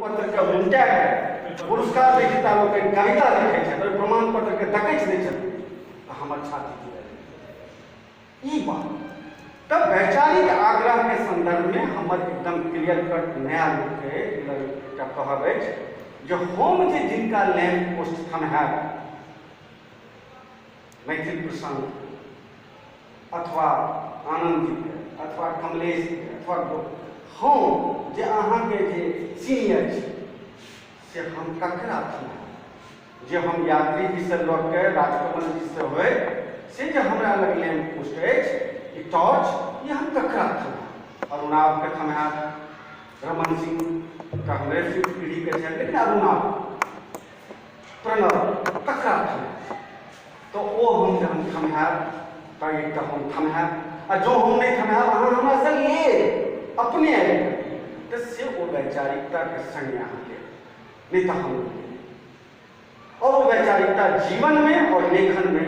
पत्रके उनटा कऽ पुरस्कार विजेता लोकनि कविता लिखै छथि, ओहि प्रमाण पत्रके दकचि दै छथिन, तऽ हमर छाती जुड़ल। ई बात तऽ वैचारिक आग्रहके सन्दर्भमे हमर एकदम क्लियर कट नया लोकके एकटा कहब अछि जे हम जे जिनका लैम्प पोस्ट थमहायब, मैथिल प्रशांत अथवा आनन्दजीके अथवा कमलेशके अथवा हम जे अहाँके जे सीनियर छी से हम ककरा थमहायब? जे हम यात्रीजीसँ लऽ कऽ राजकमलजीसँ होइत से जे हमरा लग लैम्प पोस्ट अछि, ई टॉर्च, ई हम ककरा थमहायब? अरुणाभके थमहायब, रमन सिंह तऽ हमरे पीढ़ीके छथि, लेकिन अरुणाभ, प्रणव ककरा थमहायब? तऽ ओ हम जहन थमहायब तऽ एकटा हम थमहायब, आ जँ हम नहि थमहायब, अहाँ हमरासँ लेब अपने आबि कऽ, तऽ से ओ वैचारिकताके सङ्गे अहाँ लेब, नहि तऽ हम नहि लेब। और ओ वैचारिकता जीवनमे और लेखनमे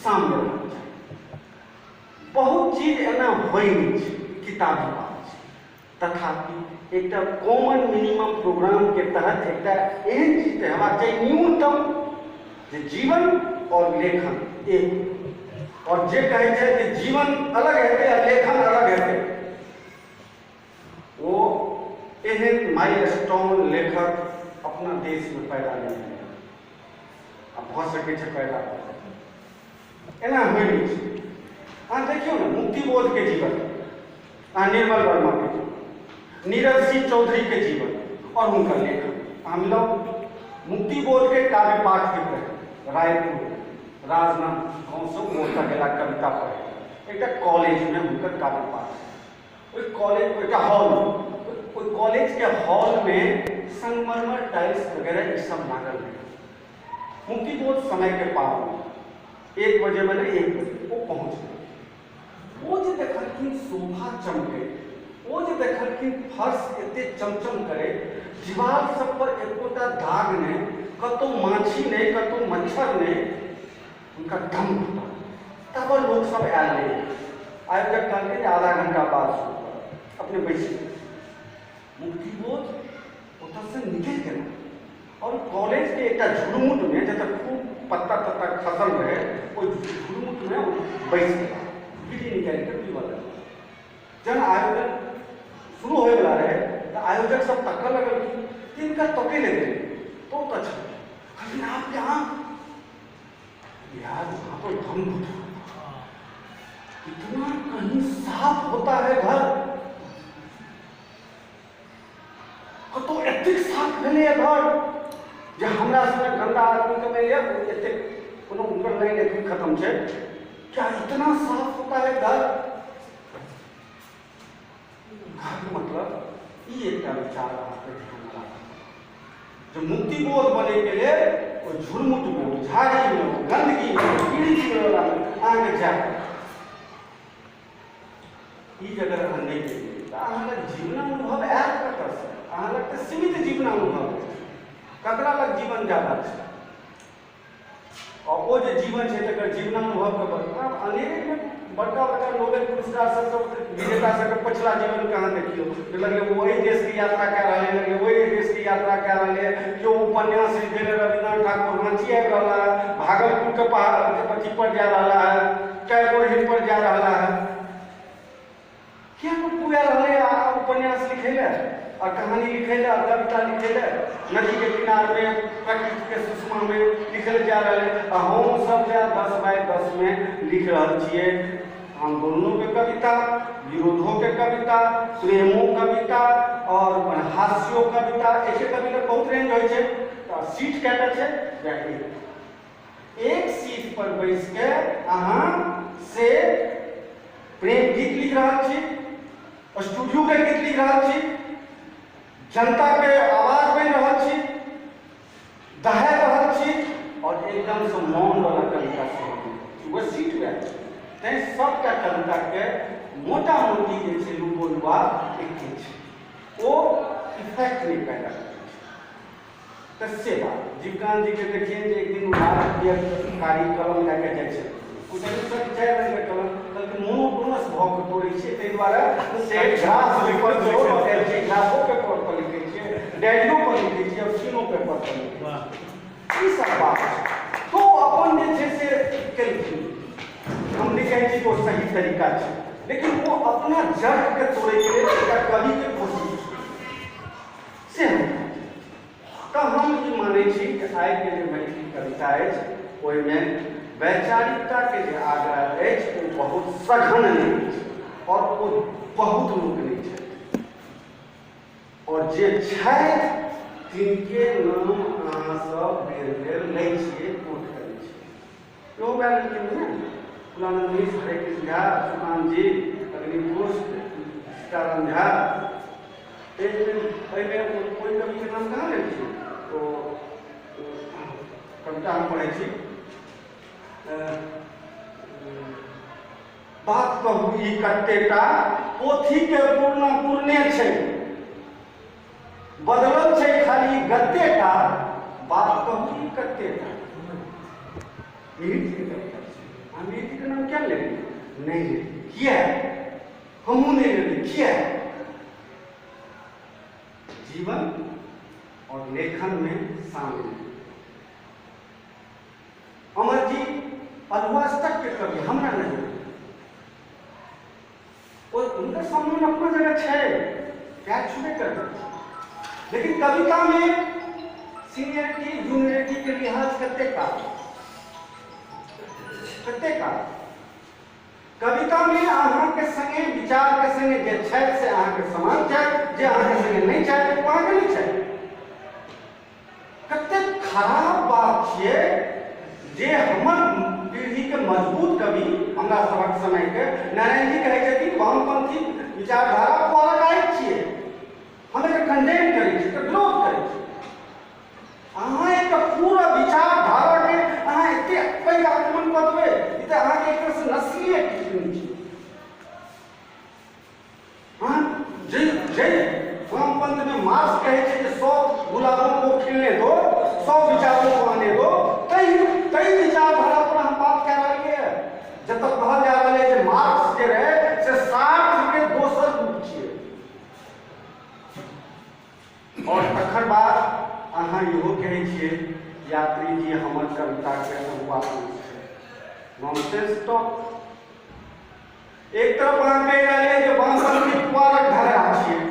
साम्य रहना चाही। बहुत चीज एना होइ नहि छै, किताबी बात छै, तथापि एकटा कॉमन मिनिमम प्रोग्रामके तहत एकटा एहन चीज तऽ हेबाक चाही न्यूनतम जे जीवन और लेखन एक। और जे कहै छै जे जीवन अलग हेतै आ लेखन अलग हेतै, ओ एहन माइलस्टोन लेखक अपना देशमे पैदा नहि भेलै, आ भऽ सकै छै पैदा भऽ जाय, एना होइ नहि छै। अहाँ देखियौ ने मुक्तिबोधके जीवन, अहाँ निर्मल वर्माके जीवन, नीरज सिंह चौधरीके जीवन और हुनकर लेखन अहाँ मिलाउ। मुक्तिबोधके काव्य पाठ होइत रहै रायपुर राजनाथ गाँवसँ, ओ ओतऽ गेला कविता पढ़ै, एकटा कॉलेजमे हुनकर काव्य पाठ, ओहि कॉलेज एकटा हॉल, ओहि कॉलेजके हॉलमे संगमरमर टाइल्स वगैरह ई सब लागल रहै। मुक्तिबोध समयके पाबनि, 1 बजे मने 1 बजे ओ पहुँच गेल। ओ जे देखलखिन शोभा चमकै, ओ जे देखलखिन फर्श एते चमचम करै, दीवार सब पर एकोटा दाग नहि, कतौ माछी नहि, कतौ मच्छर नहि, हुनका दम घुटल। तब लोक सब आयल नहि। आयोजक कहलकै जे आधा घंटा बाद शुरू करब, अपने बैसि। मुक्तिबोध ओतऽसँ निकलि गेला और कॉलेजके एकटा झुरमुटमे, जतऽ खूब पत्ता तत्ता खसल रहै, ओहि झुरमुटमे ओ बैसि गेला, बीड़ी निकालि कऽ पीबऽ लगला। जहन आयोजन शुरू होइवला रहै तऽ आयोजक सब तकऽ लगलखिन, तिनका तकै लए गेलै तऽ ओतऽ छल। कहलखिन आप यहाँ? यार वहाँ तो दम घुटा, इतना कहीं साफ होता है घर? कतौ एतेक साफ भेलैए घर जे हमरा सनक गंदा आदमीके मानि लिअ एतेक कोनो हुनकर लाइन एखन खत्म छै। क्या इतना साफ होता है घर? कहके मतलब ई एकटा विचार अहाँके ध्यानमे राखब जे मुक्तिबोध बनैके लेल ओहि झुरमुटमे, ओहि झाड़ीमे, ओहि गन्दगीमे, ओहि कीड़ी चिड़ैवलामे अहाँके जाय पड़त। ई जे अगर अहाँ नहि केलियै तऽ अहाँ लग जीवनानुभव आयत कतऽसँ? अहाँ लग तऽ सीमित जीवनानुभव अछि। ककरा लग जीवन ज्यादा छै? आओर ओ जे जीवन छै तकर जीवनानुभवके बड़ आब अनेरे बड़का बड़का नोबेल पुरस्कार सबके विजेता सबके पछिला जीवनके अहाँ देखियौ जे लगलै ओ एहि देशके यात्रा कए रहलै, लगलै ओहि देशके यात्रा कए रहलै। केओ उपन्यास लिख गेलै, रविन्द्रनाथ ठाकुर राँची आबि रहला है, भागलपुरके पहाड़ अथी पर जा रहला है, टैगोर हिल पर जा रहला है। किया पुरा रहलै आ उपन्यास लिखै लए आ कहानी लिखै लए आ कविता लिखै लए नदीके किनारमे प्रकृतिके सुषमामे लिखै लए जा रहलै, आ हमसभ जे 10 बाय 10 मे लिख रहल छियै आन्दोलनोके कविता, विरोधोके कविता, प्रेमो कविता और हास्यो कविता। एके कविता बहुत रेंज होइ छै। तऽ सीट कएटा छै? एक सीट पर बैस के अहाँ से प्रेम गीत लिख रहल छी, स्टूडियो के गीत लिख रहल छी, जनता के आवाज बनि रहल छी, दहाइ रहल छी और एकदम से मौन वाला कविता सेहो लिख रहल छी। वह सीट वएह छै। तैं सबटा कविता के मोटा मोटी जे छै लुबो लुबा एके छै, ओ इफेक्ट नहि पैदा करै छै। तऽ से बात जीवकांत जी के देखियनि जे एक दिन लाल पियर कारी कलम लए कऽ जाइ छथिन, पुछलखिन सर 4 रंगके कलम? कहलखिन मोनोटोनस भऽ कऽ तोड़ै छियै, ताहि दुआरे से ग्राफ पेपर सेहो लऽ कऽ आयल छियै, ग्राफो पेपर पर लिखै छियै। डायरियो पर लिखै छी आओर चीनो पेपर पर लिखै छी। ई सब बात छै। तो अपन जे छै से केलखिन। हम नहि कहै छी कि ओ सही तरीका छै, लेकिन ओ अपना जड़के तोड़ैके लेल एकटा कविके कोशिश छै से हम। तऽ हम ई मानै छी कि आइके जे मैथिली कविता अछि ओहिमे वैचारिकताके जे आग्रह अछि ओ बहुत सघन नहि अछि आओर ओ बहुत लोक नहि छथि, आओर जे छथि तिनके नाम अहाँसभ बेर बेर लै छियै, कोट करै छियै। इहो भए गेलखिन ने कुलानन्द मिश्र, हरेकृष्ण झा, सुकान्त जी, अग्निपुष्प, सीताराम झा। एहिमे ओहि कविके नाम कहाँ लेलखिन? ओ कविता हम पढ़ै छी, बात कहू ई कतेटा पोथीके पूर्णा पूर्णे छै, बदलल छै खाली गतेटा, बात कहू ई कतेटा। मिहिरजीके कविता छै। अहाँ मिहिरजीके नाम किया लेलियै? नहि लेलियै किया? हमहूँ नहि लेलियै किया? जीवन और लेखन में शामिल अमर जी अधवास्तक के कवि हमरा नहीं, और उनका सम्मान अपना जगह छै, क्या छुबे करते, लेकिन कविता में सीनियरिटी जूनियरिटी के लिहाज कते का, कते का। कविता में अहाँके संगे विचार के संगे जे छथि से अहाँके समान छथि, जे अहाँके संगे नहि छथि ओ अहाँके नहि छथि। कतेक खराब बात छियै जे हमर पीढ़ीके मजबूत कवि हमरा सभक समयके नारायण जी कहै छथिन वामपंथी विचारधारा पुआरक आगि छियै। हम एकर कंडेम करै छी, एकर विरोध करै छी। अहाँ एकटा पूरा विचारधाराके अहाँ एतेक पैघ आक्रमण कऽ देबै, ई तऽ अहाँके एक तरहसँ नस्लीय टिप्पणी छै। अहाँ जे जे वामपंथ में मार्क्स कहै छै जे 100 गुलाबों को खिलने दो, 100 विचारों को आने दो, तै तै विचारधारा पर हम बात कए रहलियै। जतऽ कहल जा रहल है जे मार्क्स जे रहै से सार्थ के दोसर रूप छियै। और तकर बाद अहाँ इहो कहै छियै यात्री जी हमर कविताके अगुआ पुरुष छै। Nonsense talk. एक तरफ अहाँ कहि रहलियै जे वामपंथी पुआरक धरा छियै,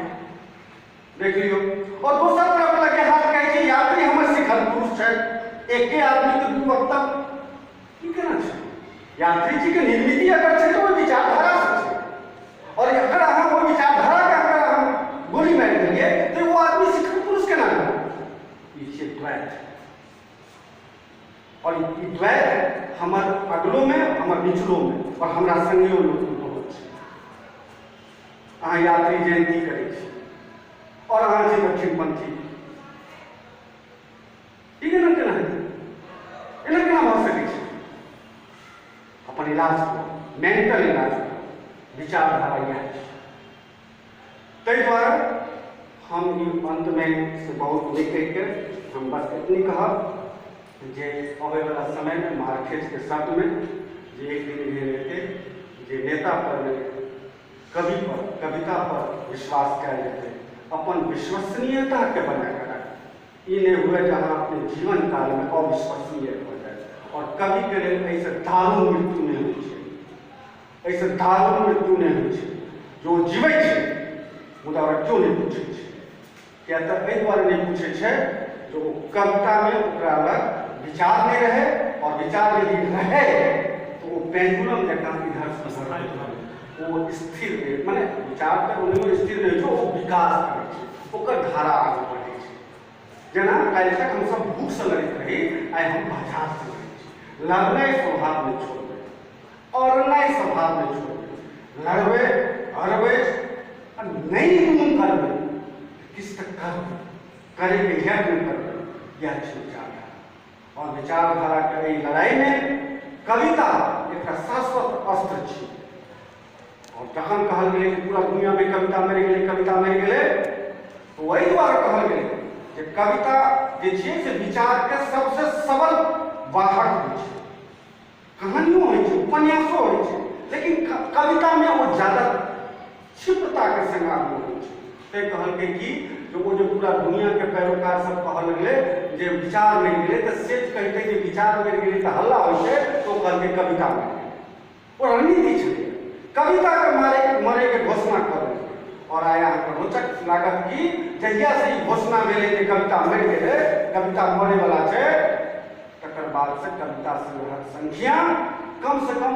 देख लियौ, और दोसर तरफ लगे हाथ कहै छै यात्री हमर शिखर पुरुष छै। एके आदमीके दू वक्तव्य की केना छै? यात्री जी के निर्मिति अगर छै तऽ ओहि विचारधारासँ छै, और अगर अहाँ ओहि विचारधाराके अगर अहाँ गोली मारि देलियै तऽ ओ आदमी शिखर पुरुष केना भेलै? ई छियै द्वैत, और ई द्वैत हमर अगलोमे, हमर निचलोमे और हमरा संगियो लोक बहुत छै। अहाँ यात्री जयंती करै छी और अहाँ छी दक्षिणपंथी, ई केना केना हेतै? एना केना भऽ सकै छै? अपन इलाज करू, मेंटल इलाज करू, विचारधारा इएह छै। ताहि दुआरे हम ई अन्तमे से बहुत नहि कहिके हम बस एतनी कहब जे अबैवला समयमे मार्केजके शब्दमे जे एक दिन एहन हेतै जे नेता पर नहि, कवि पर, कविता पर विश्वास कयल जेतै। अपन विश्वसनीयताके बना कऽ राखू, ई नहि हुए जे अहाँ अपने जीवन कालमे अविश्वसनीय भऽ जाए। और कविके लेल एहिसँ दारुण मृत्यु नहि होइ छै, एहिसँ दारुण मृत्यु नहि होइ छै जो जीबै छै मुदा ओकरा केओ नहि पूछै छै। किया तऽ एहि दुआरे नहि पूछै छै जे ओ कवितामे ओकरा लग विचार नहि रहै, और विचार यदि रहै तऽ ओ पेंडुलम जकाँ इधर से उधर ओ स्थिर नहि, माने विचार तऽ ओनाहियो स्थिर नहि होइ छै, ओ विकास करै छै, ओकर धारा आगू बढ़ै छै। जेना काल्हि तक हमसभ भूखसँ लड़ैत रही, आइ हम बाजारसँ लड़ै छी। लड़नाइ स्वभाव नहि छोड़बै, अड़नाइ स्वभाव नहि छोड़बै, लड़बै अड़बै आ नहि दुनू करबै किछु तऽ करबै, करैके यत्न करबै, इएह छै विचारधारा। और विचारधाराके एहि लड़ाइमे कविता एकटा शाश्वत अस्त्र छै। और जखन कहल गेलै जे पूरा दुनियामे कविता मरि गेलै, कविता मरि गेलै, तऽ ओहि दुआरे कहल गेलै जे कविता जे छियै से विचारके सबसँ सबल वाहक होइ छै। कहानियो होइ छै, उपन्यासो होइ छै, लेकिन कवितामे ओ ज्यादा क्षिप्रताके संग आगू होइ छै। तैँ कहलकै कि जे ओ जे पूरा दुनिआके पैरोकार सब कहऽ लगलै जे विचार मरि गेलै, तऽ से कहितै जे विचार मरि गेलै तऽ हल्ला होइ छै, तऽ ओ कहलकै कविता मरि गेलै। ओ रणनीति छलै, कविताके मारे मरैके घोषणा कऽ देलकै। आओर आइ अहाँके रोचक लागत कि जहियासँ ई घोषणा भेलै जे कविता मरि गेलै, कविता मरैवला छै, तकर बादसँ कविता संग्रहक संख्या कमसँ कम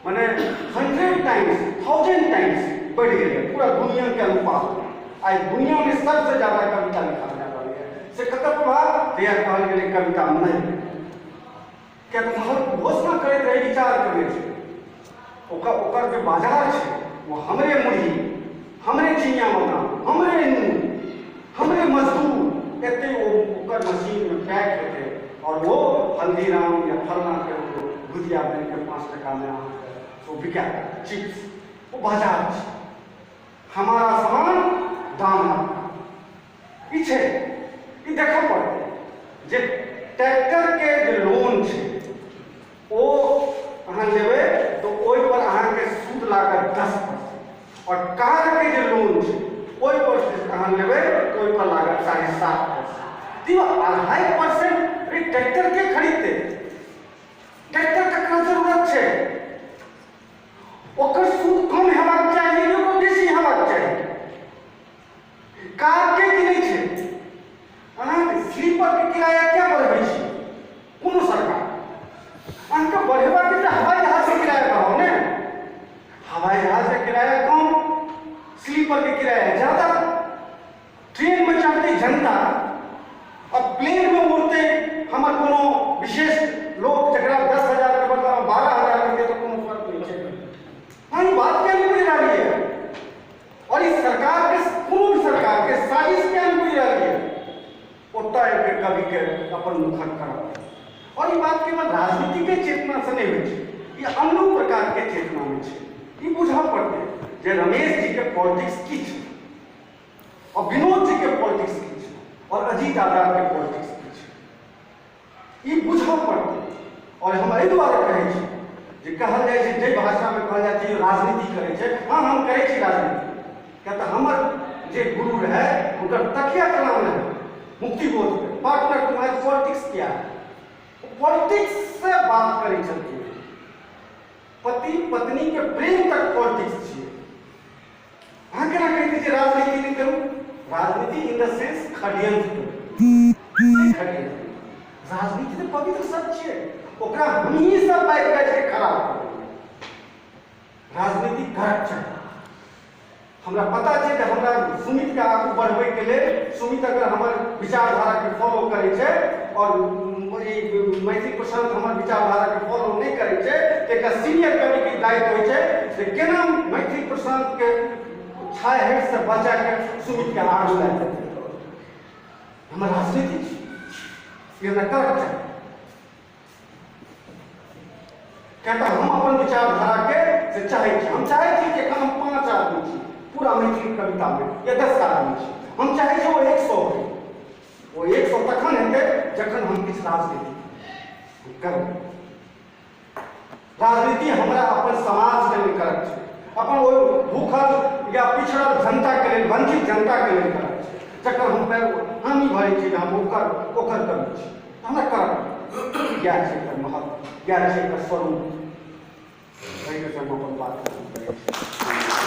मने 100 टाइम्स 1000 टाइम्स बढ़ि गेलै पूरा दुनियाके अनुपातमे। आइ दुनियामे सबसँ ज्यादा कविता लिखल जा रहल यऽ। से ककर प्रभाव? जहिया कहल गेलै कविता मरि गेलै, किया तऽ महल घोषणा करैत रहै विचार करै छै, ओकर ओकर जे बाजार छै ओ हमरे मुरही, हमरे चिनिया बादाम, हमरे नून, हमरे मजदूर, एते ओ ओकर मशीनमे पैक हेतै आओर ओ हल्दीराम या फलनाके ओ भुजिया बनिके 5 टकामे अहाँके ओ बिकायत चिप्स। ओ बाजार छै, हमारा सामान दाम आपका। ई छै, ई देखऽ पड़तै जे ट्रैक्टरके जे लोन छै ओ अहाँ लेबै तऽ ओहिपर अहाँके सूद लागत 10%, आओर कारके जे लोन छै ओहिपर अहाँ लेबै तऽ ओहिपर लागत 7.5%। तैयो 2.5% ट्रैक्टर के खरीदतै? ट्रैक्टर ककरा जरूरत छै? ओकर सूद कम हेबाक चाही कि ओकर बेसी हेबाक चाही? कार के किनै छै? अहाँके स्लीपरके किराया किया बढ़बै छी? कोनो सरकार अहाँके बढ़ेबाक तऽ हवाई जहाजके किराया बढ़ाउ ने। हवाई जहाजके किराया कम, स्लीपरके किराया ज्यादा। ट्रेनमे चढ़तै जनता आ प्लेनमे उड़तै हमर कोनो विशेष लोक, जकरा 10,000 के बदलामे 12,000 मिलतै तऽ कोनो फर्क नहि छै। अहाँ ई बात किया नहि बुझि रहलियै? और इस सरकार के, कोनो भी सरकार के साजिश किया नहि बुझि रहलियै? ओतऽ आबि कऽ कविके अपन मुखर करब। और ई बात केवल राजनीति के चेतना से नहि होइ छै, ई अन्य प्रकार के चेतना होइ छै। ई बुझऽ पड़तै जे रमेश जी के पॉलिटिक्स की छै, और विनोद जी के पॉलिटिक्स की छै, और अजीत आजाद के पॉलिटिक्स की छै। ई बुझऽ पड़तै। और हम एहि दुआरे कहै छी जे कहल जाइ छै, जाहि भाषामे कहल जाइ छै राजनीति करै छै, हँ हम करै छी राजनीति, किया तऽ हमर जे गुरु रहै हुनकर तकिया कलाम रहै मुक्तिबोधके, पार्टनर तुम्हारी पॉलिटिक्स क्या है। पॉलिटिक्स से बात करै छलखिन। पति पत्नी के प्रेम तक पॉलिटिक्स छियै। अहाँ केना कहै छियै राजनीति नहि करू? राजनीति इन the sense षड्यंत्र करू, षड्यंत्र। राजनीति तऽ पवित्र सब छियै, ओकरा हमही सब बाजि बाजि के खराब करू। राजनीति करक चाही। हमरा पता छै जे हमरा सुमितके आगू बढ़बैके लेल, सुमित अगर हमर विचारधाराके फॉलो करै छै आओर ई मैथिली प्रशांत हमर विचारधाराके फॉलो नहि करै छै, तऽ एकटा सीनियर कविके दायित्व होइ छै जे केना मैथिली प्रशांतके छाया हेठसँ बचाके सुमितके आगू लए जेतै। हमर राजनीति छी, ई हमरा करक चाही। किया तऽ हम अपन विचारधाराके से चाहै छी। हम चाहै छी कि एखन हम 5 आदमी छी पूरा मैथिली कवितामे या 10 आदमी छी, हम चाहै छी ओ 100 होइ। ओ 100 तखन हेतै जखन हम किछु राजनीति करबै। राजनीति हमरा अपन समाजके लेल करक छै, अपन ओहि भूखल या पिछड़ल जनताके लेल, वंचित जनताके लेल करक छै, जकर हम हामी भरै छी जे हम ओकर ओकर कवि छी। हमरा करक इएह छै, एकर महत्व इएह छै, एकर स्वरूप। एहिके संग अपन बात खत्म करै छी।